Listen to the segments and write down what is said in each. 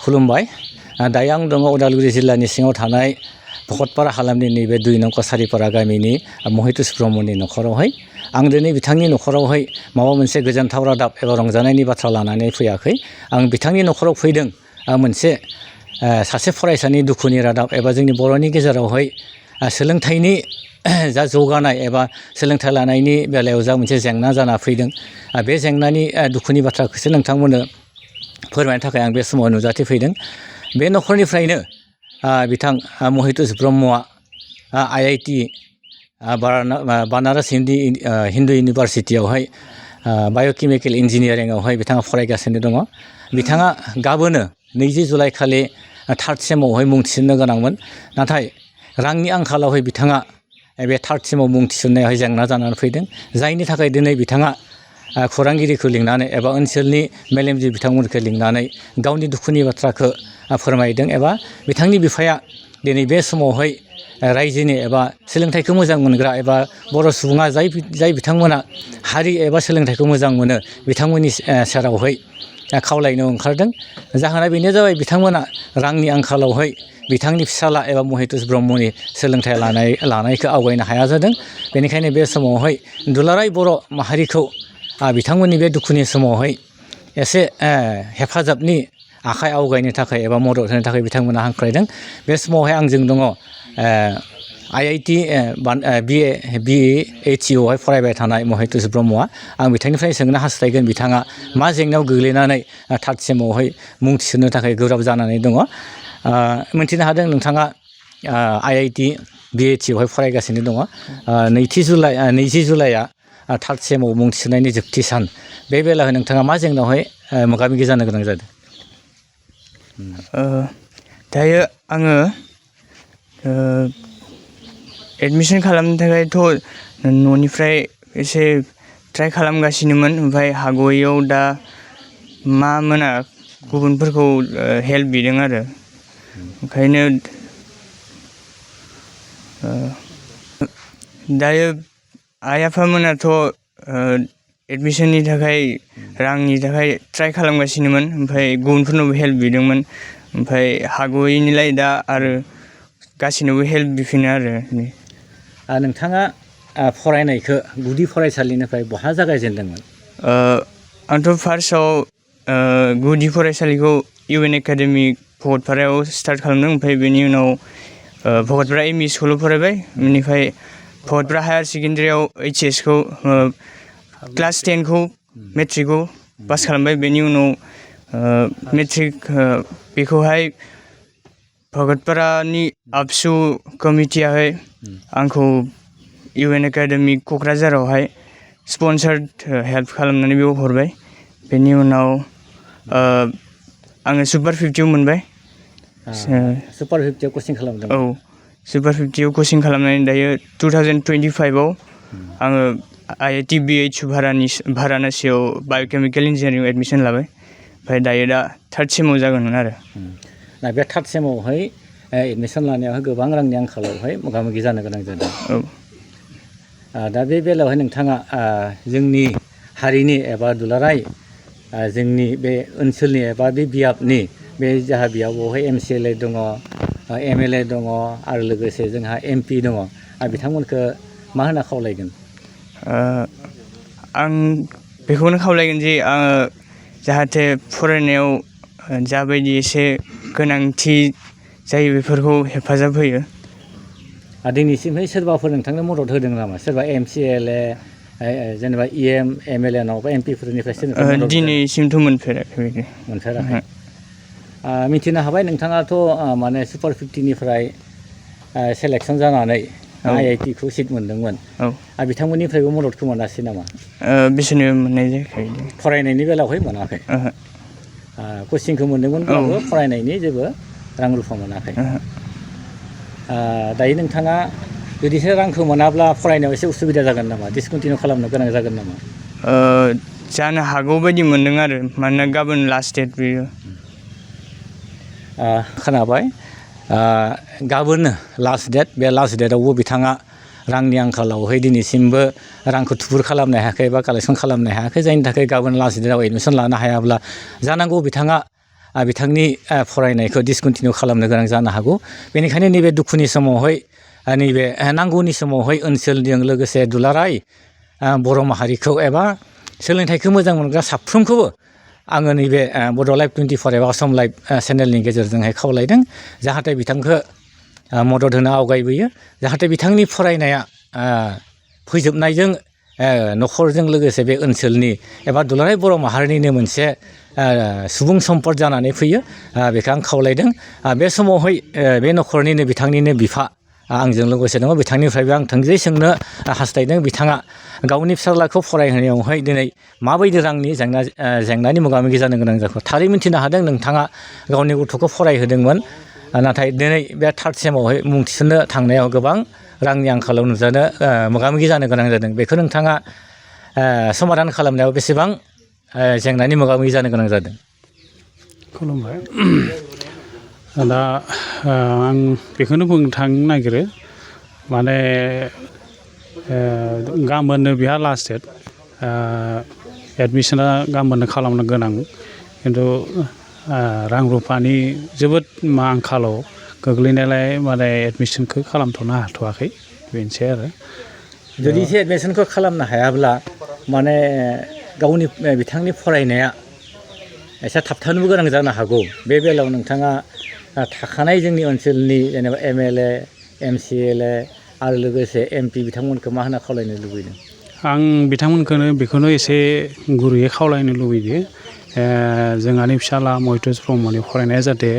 खुलुमबाय दायो आं दङ उदालगुरि जिल्लानि सिङाव थानाय भकतपारा हालामनि नैबे 2 नं कसारिपारा गामिनि महितुस ब्रह्मनि नखरावहाय आं दिनै बिथांनि नखरावहाय माबा मोनसे गोजोनथाव रादाब एबा रंजानायनि बाथ्रा लानानै फैयाखै आं बिथांनि नखराव फैदों मोनसे सासे फरायसानि दुखुनि रादाब एबा जोंनि बर'नि गेजेरावहाय सोलोंथाइनि जा जौगानाय एबा सोलोंथाइ लानायनि बेलायाव जा मोनसे जेंना जाना फैदों बे जेंनानि दुखुनि बाथ्राखौसो नोंथांमोननो फोरमायनो थाखाय आं बे समाव नुजाथिफैदों बे नखरनिफ्रायनो बिथां महितुस ब्रह्मआ IIT बानारस हिन्दु इउनिभारसिटियावहाय बाय'केमिकेल इन्जिनियारिंआवहाय बिथाङा फरायगासिनो दङ बिथाङा गाबोनो 20 जुलाइ खालि 3rd सेमावहाय मुं थिसननो गोनांमोन नाथाय रांनि आंखालावहाय बिथाङा बे 3rd सेमाव मुं थिसननायावहाय जेंना जानानै फैदों जायनि थाखाय दिनै बिथाङा खौरांगिरिखौ लिंनानै एबा ओनसोलनि मेलेमजिबि बिथांमोनखौ लिंनानै गावनि दुखुनि बाथ्राखौ फोरमायदों एबा बिथांनि बिफाया दिनै बे समावहाय रायजोनि एबा सोलोंथाइखौ मोजां मोनग्रा एबा बर' सुबुङा जाय बिथांमोना हारि एबा सोलोंथाइखौ मोजां मोनो बिथांमोननि सेरावहाय खावलायनो ओंखारदों जाहोना बेनो जाबाय बिथांमोना रांनि आंखालावहाय बिथांनि फिसाला एबा महितुस ब्रह्मनि सोलोंथाइ लानायखौ आवगायनो हाया जादों बेनिखायनो बे समावहाय दुलाराय बर' माहारिखौ बिथांमोननि बे दुखुनि समावहाय एसे हेफाजाबनि आखाइ आवगायनो थाखाय एबा मदद होनो थाखाय बिथांमोना हांख्रायदों बे समावहाय आंजों दङ IIT BAHU आवहाय फरायबाय थानाय महितुस ब्रह्मआ आं बिथांनिफ्राय सोंनो हास्थायगोन बिथाङा मा जेंनायाव गोग्लैनानै 3rd सेमावहाय मुं थिसननो थाखाय गोब्राब जानानै दङ मिन्थिनो हादों नोंथाङा IIT BAHU आवहाय फरायगासिनो दङ 20 जुलाइआ 3rd सेमाव मुं थिसननायनि जोबथि सान बे बेलायाव नोंथाङा मा जेंनायावहाय मोगा मोगि जानो गोनां जादों दायो आङो एडमिशन खालामनो थाखायथ' न'निफ्राय एसे ट्राइ खालामगासिनोमोन ओमफ्राय हाग'यैयाव दा मा मोना गुबुनफोरखौ हेल्प बिदों आरो ओंखायनो दायो आइ आफामोनाथ' एडमिशननि थाखाय रांनि थाखाय ट्राइ खालामगासिनोमोन ओमफ्राय गुबुनफोरनोबो हेल्प बिदोंमोन ओमफ्राय हाग'यैनिलाय दा आरो गासिनोबो हेल्प बिफिनो आरो नोंथाङा फरायनायखौ गुदि फरायसालिनिफ्राय बहा जागायजेनदोंमोन आंथ' फार्स्टआव गुदि फरायसालिखौ UN एकाडेमि भकतपारायाव स्टार्ट खालामदों ओमफ्राय बेनि उनाव भकतपारा ME स्कुलाव फरायबाय बेनिफ्राय भकतपारा हायार सेकेन्डारियाव HS खौ क्लास 10 खौ मेट्रिकखौ पास खालामबाय बेनि उनाव मेट्रिक बेखौहाय भकतपारानि आबसु कमिटियाहाय आंखौ UN एकाडेमि क'क्राझारावहाय स्पन्सार्ड हेल्प खालामनानै बेयाव हरबाय बेनि उनाव आङो सुपार 50 आव मोनबाय सुपार 50 आव कचिं खालामदों औ सुपार 50 आव कचिं खालामनानै दायो 2025 आव आङो IIT BHU भारानासियाव बाय'केमिकेल इन्जिनियारिंआव एडमिशन लाबाय ओमफ्राय दायो दा 3rd सेमाव जागोन आरो दा बे 3rd सेमावहाय एडमिशन लानायावहाय गोबां रांनि आंखालावहाय मोगा मोगि जानो गोनां जादों औ दा बे बेलायावहाय नोंथाङा जोंनि हारिनि एबा दुलाराय जोंनि बे ओनसोलनि एबा बे बियाबनि बे जाहा बियाबावहाय MCLA दङ MLA दङ आरो लोगोसे जोंहा MP दङ बिथांमोनखौ मा होनना खावलायगोन आं बेखौनो खावलायगोन जे आङो जाहाथे फरायनायाव जाबायदि एसे गोनांथि जायो बेफोरखौ हेफाजाब होयो दिनैसिमहाय सोरबाफोर नोंथांनो मदद होदों नामा सोरबा MCLA जेनेबा EM MLA नावबा MP फोरनिफ्राय दिनैसिमथ' मोनफेराखै मिथिनो हाबाय नोंथाङाथ' माने सुपार 50 निफ्राय सेलेक्सन जानानै IIT खौ सिट मोनदोंमोन बिथांमोननिफ्रायबो मददखौ मोनासै नामा बिसोरनो मोननाय जायाखै फरायनायनि बेलायावहाय मोनाखै कचिंखौ मोनदोंमोनब्लाबो फरायनायनि जेबो रां रुफा मोनाखै दायो नोंथाङा जुदिसो रांखौ मोनाब्ला फरायनायाव एसे उसुबिदा जागोन नामा डिसकन्टिनिउ खालामनो गोनां जागोन नामा जानो हागौ बायदि मोनदों आरो मानोना गाबोन लास्ट डेट बेयो खोनाबाय गाबोन लास्ट डेट बे लास्ट डेटआवबो बिथाङा रांनि आंखालावहाय दिनैसिमबो रांखौ थुबुर खालामनो हायाखै बा कालेक्सन खालामनो हायाखै जायनि थाखाय गाबोन लास्ट डेटआव एडमिशन लानो हायाब्ला जानांगौ बिथाङा बिथांनि फरायनायखौ डिसकन्टिनिउ खालामनो गोनां जानो हागौ बेनिखायनो नैबे दुखुनि समावहाय नैबे नांगौनि समावहाय ओनसोलजों लोगोसे दुलाराय बर' माहारिखौ एबा सोलोंथाइखौ मोजां मोनग्रा साफ्रोमखौबो आङो नैबे बड' लाइभ 24 एबा असम लाइभ चेनेलनि गेजेरजोंहाय खावलायदों जाहाथे बिथांखौ मदद होनो आवगायबोयो जाहाथे बिथांनि फरायनाया फोजोबनायजों न'खरजों लोगोसे बे ओनसोलनि एबा दुलाराय बर' माहारिनिनो मोनसे सुबुं सम्पद जानानै फैयो बेखौ आं खावलायदों बे समावहाय बे न'खरनिनो बिथांनिनो बिफा आंजों लोगोसे दङ बिथांनिफ्रायबो आं थोंजोङै सोंनो हास्थायदों बिथाङा गावनि फिसाज्लाखौ फरायहोनायावहाय दिनै माबायदि रांनि जेंनानि मोगा मोगि जानो गोनां जाखो थारै मिन्थिनो हादों नोंथाङा गावनि गथ'खौ फरायहोदोंमोन नाथाय दिनै बे थार्ड सेमावहाय मुं थिसननो थांनायाव गोबां रांनि आंखालाव नुजानो मोगा मोगि जानो गोनां जादों बेखौ नोंथाङा समाधान खालामनायाव बेसेबां जेंनानि मोगा मोगि जानो गोनां जादों खुलुमबाय दा आं बेखौनो बुंनो थांनो नागिरो माने गाबोननो बेहा लास्ट डेट एडमिसना गाबोननो खालामनो गोनां खिन्थु रां रुफानि जोबोद आंखालाव गोग्लैनायलाय माने एडमिसनखौ खालामथ'नो हाथ'वाखै बेनोसै आरो जुदि एसे एडमिसनखौ खालामनो हायाब्ला माने गावनि बिथांनि फरायनाया एसे थाबथानोबो गोनां जानो हागौ बे बेलायाव नोंथाङा थाखानाय जोंनि ओनसोलनि जेनेबा MLA MCLA आरो लोगोसे MP बिथांमोनखौ मा होनना खावलायनो लुबैदों आं बिथांमोनखौनो बेखौनो एसे गुरैयै खावलायनो लुबैयो जोंहानि फिसाला महितोस ब्रह्मनि फरायनाया जाहाथे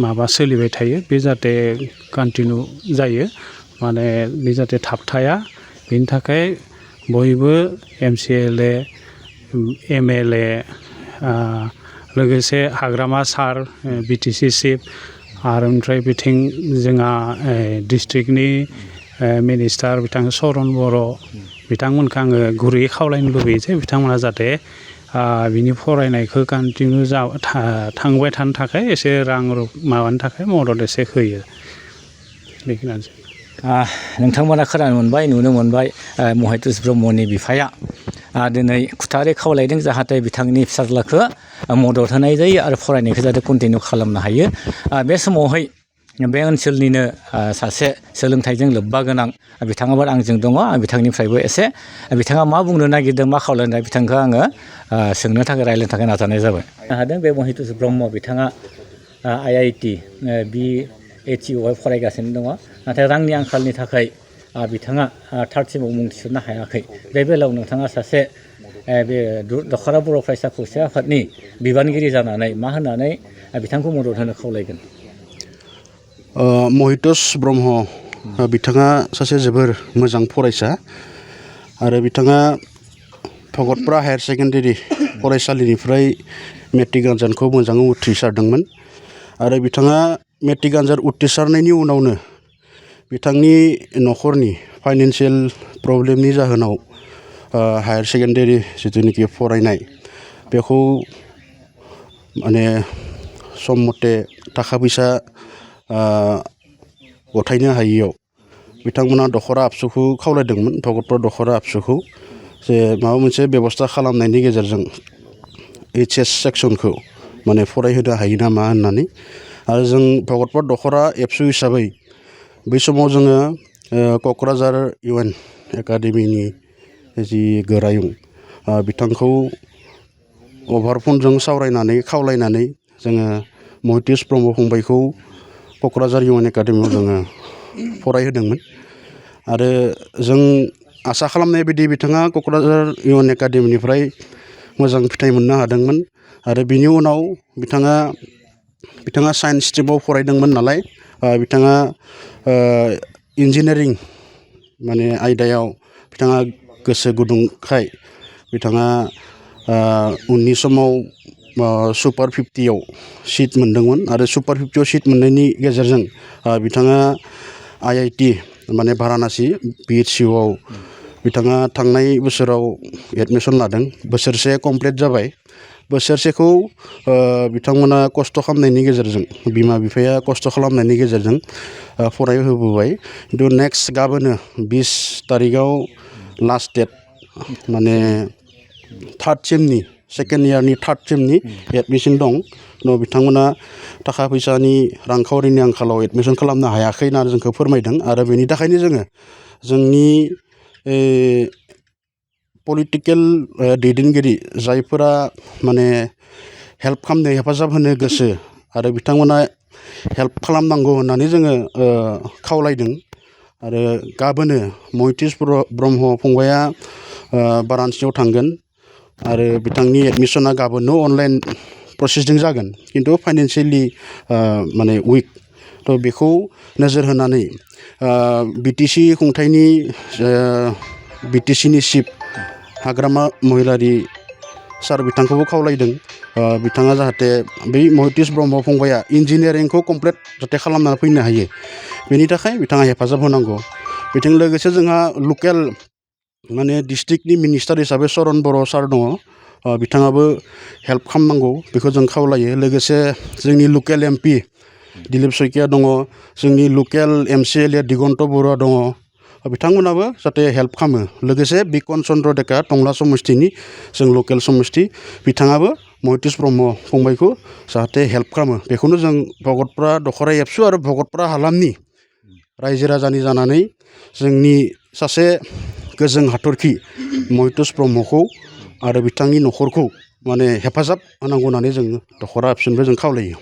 माबा सोलिबाय थायो बे जाहाथे कन्टिनिउ जायो माने बे जाहाथे थाबथाया बेनि थाखाय बयबो MCLA MLA लोगोसे हाग्रामा सार BTC चिफ आरो ओमफ्राय बिथिं जोंहा डिस्ट्रिक्टनि मिनिस्टार बिथां चरन बर' बिथांमोनखौ आङो गुरैयै खावलायनो लुबैयो जे बिथांमोना जाहाथे बिनि फरायनायखौ कन्टिनिउ थांबाय थानो थाखाय एसे रां माबानो थाखाय मदद एसे होयो बेखिनियानोसै नोंथांमोना खोनानो मोनबाय नुनो मोनबाय महितोस ब्रह्मनि बिफाया दिनै खुथारै खावलायदों जाहाथे बिथांनि फिसाज्लाखौ मदद होनाय जायो आरो फरायनायखौ जाहाथे कन्टिनिउ खालामनो हायो बे समावहाय बे ओनसोलनिनो सासे सोलोंथाइजों लोब्बा गोनां बिथाङाबो आंजों दङ आं बिथांनिफ्रायबो एसे बिथाङा मा बुंनो नागिरदों मा खावलायनाय बिथांखौ आङो सोंनो थाखाय रायज्लायनो थाखाय नाजानाय जाबाय हादों बे महितोस ब्रह्म बिथाङा IIT BHUआव फरायगासिनो दङ नाथाय रांनि आंखालनि थाखाय बिथाङा थार्ड सेमाव मुं थिसननो हायाखै बे बेलायाव नोंथाङा सासे बे दख'रा बर' फरायसा खौसे आफादनि बिबानगिरि जानानै मा होननानै बिथांखौ मदद होनो खावलायगोन महितोस ब्रह्म बिथाङा सासे जोबोर मोजां फरायसा आरो बिथाङा भगतपारा हायार सेकेन्डारि फरायसालिनिफ्राय मेट्रिक आनजादखौ मोजाङै उथ्रिसारदोंमोन आरो बिथाङा मेट्रिक आनजाद उथ्रिसारनायनि उनावनो बिथांनि न'खरनि फाइनान्सियेल प्रब्लेमनि जाहोनाव हायार सेकेन्डारि जिथुनिखि फरायनाय बेखौ माने सम मथे थाखा फैसा गथायनो हायियाव बिथांमोना दख'रा आबसुखौ खावलायदोंमोन भगतपारा दख'रा आबसुखौ जे माबा मोनसे बेबस्था खालामनायनि गेजेरजों HS सेक्सनखौ माने फरायहोनो हायो नामा होननानै आरो जों भगतपारा दख'रा एबसु हिसाबै बै समाव जोङो क'क्राझार UN एकाडेमिनि जि गोरायुं बिथांखौ अभार फनजों सावरायनानै खावलायनानै जोङो महितोस ब्रह्म फंबायखौ क'क्राझार UN एकाडेमियाव जोङो फरायहोदोंमोन आरो जों आसा खालामनाय बायदि बिथाङा क'क्राझार UN एकाडेमिनिफ्राय मोजां फिथाइ मोननो हादोंमोन आरो बिनि उनाव बिथाङा साइन्स स्ट्रिमाव फरायदोंमोन नालाय बिथाङा इन्जिनियारिं माने आयदायाव बिथाङा गोसो गुदुंखाय बिथाङा उननि समाव सुपार 50आव सिट मोनदोंमोन आरो सुपार 50आव सिट मोननायनि गेजेरजों बिथाङा IIT माने भारानासि BHUआव बिथाङा थांनाय बोसोराव एडमिसन लादों बोसोरसे कमप्लिट जाबाय बोसोरसेखौ बिथांमोना खस्थ' खालामनायनि गेजेरजों बिमा बिफाया खस्थ' खालामनायनि गेजेरजों फरायहोबोबाय खिन्थु नेक्स्ट गाबोनो 20 तारिखआव लास्ट डेट माने थार्ड सेमनि सेकेन्ड इयारनि थार्ड सेमनि एडमिसन दं न बिथांमोना थाखा फैसानि रांखावरिनि आंखालाव एडमिसन खालामनो हायाखै होननानै जोंखौ फोरमायदों आरो बेनि थाखायनो जोङो जोंनि पलिटिकेल दैदेनगिरि जायफोरा माने हेल्प खालामनो हेफाजाब होनो गोसो आरो बिथांमोना हेल्प खालामनांगौ होननानै जोङो खावलायदों आरो गाबोनो महितिस ब्रह्म फंबाया बाराणसियाव थांगोन आरो बिथांनि एडमिसना गाबोननो अनलाइन प्रसेसजों जागोन खिन्थु फाइनान्सियेलि माने उइक थ' बेखौ नोजोर होनानै बिटिसि खुंथायनि बिटिसिनि चिफ हाग्रामा महिलारि सार बिथांखौबो खावलायदों बिथाङा जाहाथे बै महितिस ब्रह्म फंबाया इन्जिनियारिंखौ कमप्लिट जाहाथे खालामनानै फैनो हायो बेनि थाखाय बिथाङा हेफाजाब होनांगौ बेजों लोगोसे जोंहा लकेल माने डिस्ट्रिक्टनि मिनिस्टार हिसाबै चरन बर' सार दङ बिथाङाबो हेल्प खालामनांगौ बेखौ जों खावलायो लोगोसे जोंनि लकेल एमपि दिलीप शइकिया दङ जोंनि लकेल एमसिएलए दिगन्त बरुवा दङ बिथांमोनाबो जाहाथे हेल्प खालामो लोगोसे बिकन चन्द्र डेका टंला समस्तिनि जों लकेल समस्ति बिथाङाबो महितिस ब्रह्म फंबायखौ जाहाथे हेल्प खालामो बेखौनो जों भगतपारा दख'रा एबसु आरो भगतपारा हालामनि रायजो राजानि जानानै जोंनि सासे गोजों हाथरखि महितिस ब्रह्मखौ आरो बिथांनि न'खरखौ माने हेफाजाब होनांगौ होननानै जों दख'रा एबसुनिफ्राय जों खावलायो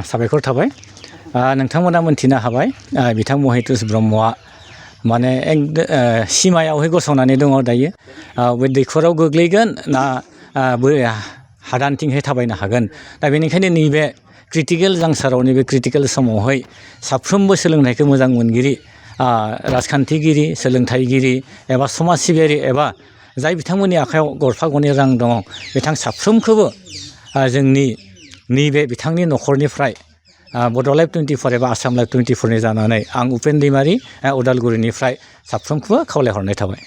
साबायखर थाबाय नोंथांमोना मोनथिनो हाबाय बिथां महितिस ब्रह्मआ माने सिमायावहाय गसंनानै दङ दायो बे दैखराव गोग्लैगोन ना हादानथिंहाय थाबायनो हागोन दा बेनिखायनो नैबे क्रिटिकेल जांसाराव नैबे क्रिटिकेल समावहाय साफ्रोमबो सोलोंथाइखौ मोजां मोनगिरि राजखान्थिगिरि सोलोंथाइगिरि एबा समाज सिबियारि एबा जाय बिथांमोननि आखायाव गरफा गरनै रां दङ बिथां साफ्रोमखौबो जोंनि नैबे बिथांनि न'खरनिफ्राय बड'लाइभ 24 एबा आसाम लाइभ 24नि जानानै आं उपेन दैमारि उदालगुरिनिफ्राय साफ्रोमखौबो खावलायहरनाय थाबाय